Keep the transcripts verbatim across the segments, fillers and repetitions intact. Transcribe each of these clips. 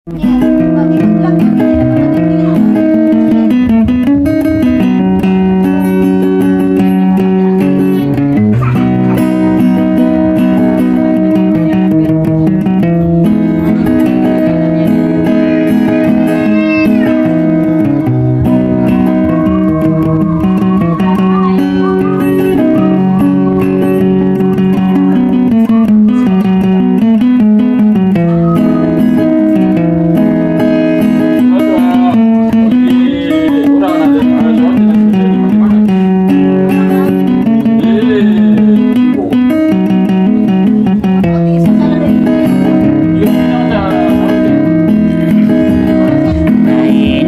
Ay,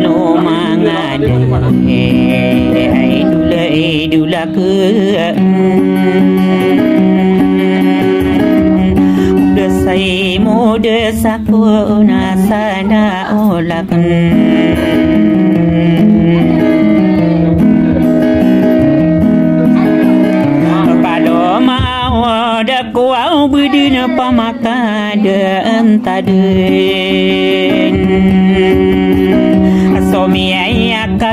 no manga Ay, dula, ay, dula ko. Da sa imo, da sa ko na sana olakn. Paloma o da ko aw bdn pamak Kadn ta dn. Somiaya ka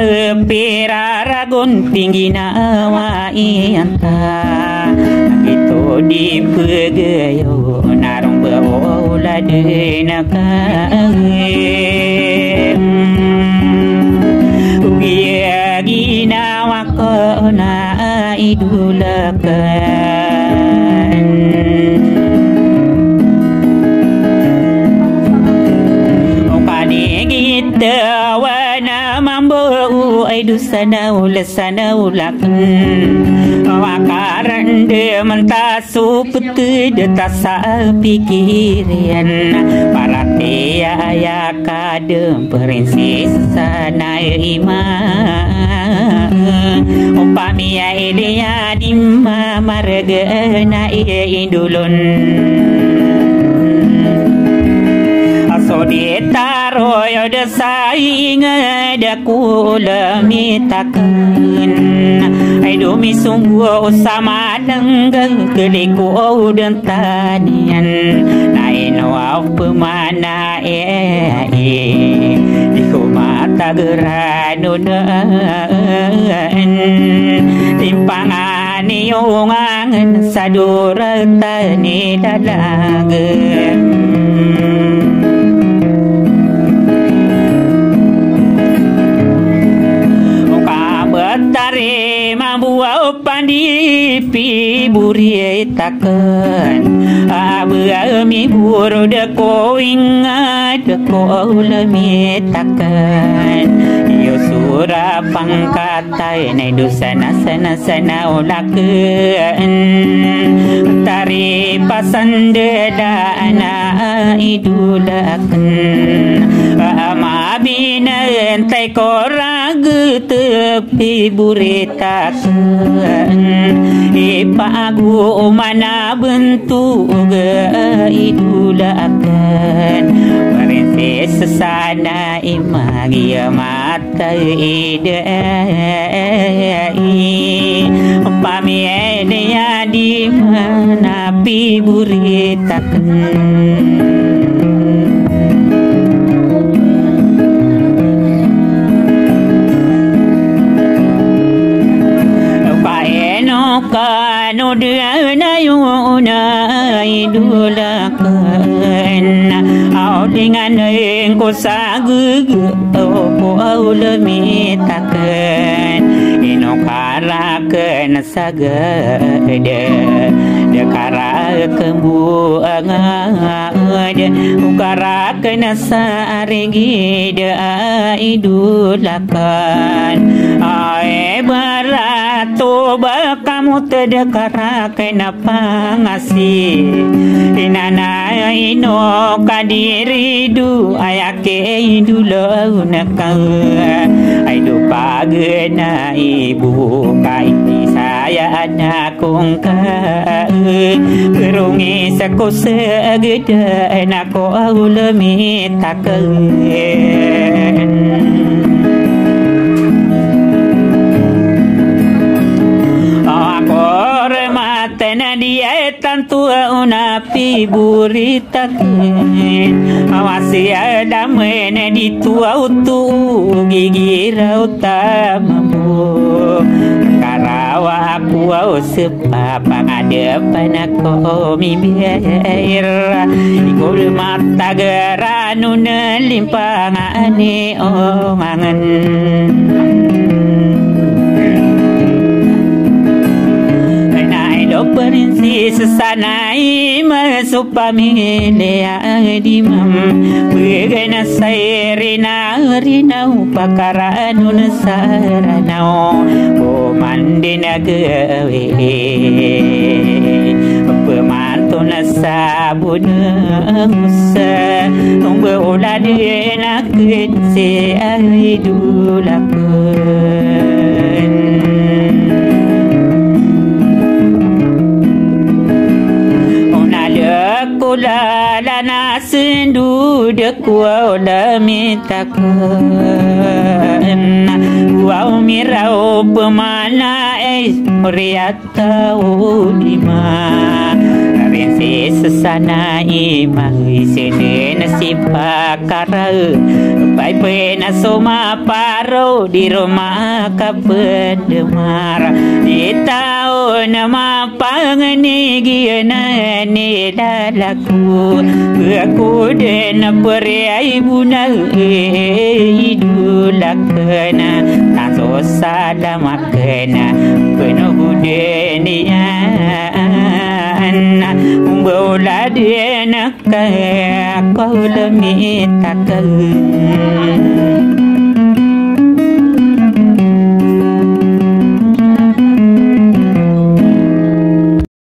pira ragon tinggi na awa iyan ta. Ito di pagayo na rong ba ola dn ka. Uya ginawa ko na idol akn. O kanigit tawan a mambo ay dosa na ola sana olakn. Wakaran de manta so ptd ta sa pikir iyan. Paratiyaya ka dn prinsis sana ima. Opama i Eliya di mamargn a idol on. So di taroyod sa ingd ko lmitakn. Ay domisonggo sa manengg kliko dn taniyan. Na ino a opama na Di ko matagran o dn. Timpangan iyo ngangn sa doratan i dalag. O kabatari mambo a pandi piborit akn. A ba miboro da ko ingd ko lmitakn. Iyo sora pangkatay na ido sana sana sana olakn. Tari pasan da daan a idol akn. A mabinantay ko ragtep piborit akn. Ipago o mana bntog a idol akn. Prinsis sana i magiya matay i dai. Pamiyay niya di mana piborit akn. Paino kano dn ayo na idol akn. Aw di nga nengko sa gege o ko aw lmitakn. Ino karakn sagad, da karakn bo angad, o karakn sa arigid a idol akn. Ay barato ba kamot da karakn a pangasi. Inana ino kadirido aya ke idol akn ka. Ay do pagna ibo ka iti saya anak kongka, kerongi sako segede nako aw lmitakn. Ako rematna di ay tanto na Iborit akn a masiya da mn di towa oto, gigiraw ta mambo. Karawa ako a osep a pangadepan ako mimbiyair. Ikol matagaran o nalimpang a ani o mangen. Nai do prinsis sa nai maso pamilya di mam. Pegana sa irina rinaw pakarano na sa ranaw. O mandi na gawi. Pemanto na sa bono sa. Ong ba ola di na Kit si ay idol akn. Ona lek o lala na sendod ko lamit akn. Wa omiraw pemana ay oriyat taw di ma. Rin si sesana i ma, i senen si pakara. Pay pena so maparo di roma kapedemar. Di taw na mapangenigi na ni lalako. Aku den peri ay bona idol akn. Taso sadama kena penogoden iyan. Mboladen ka kawlamit akn.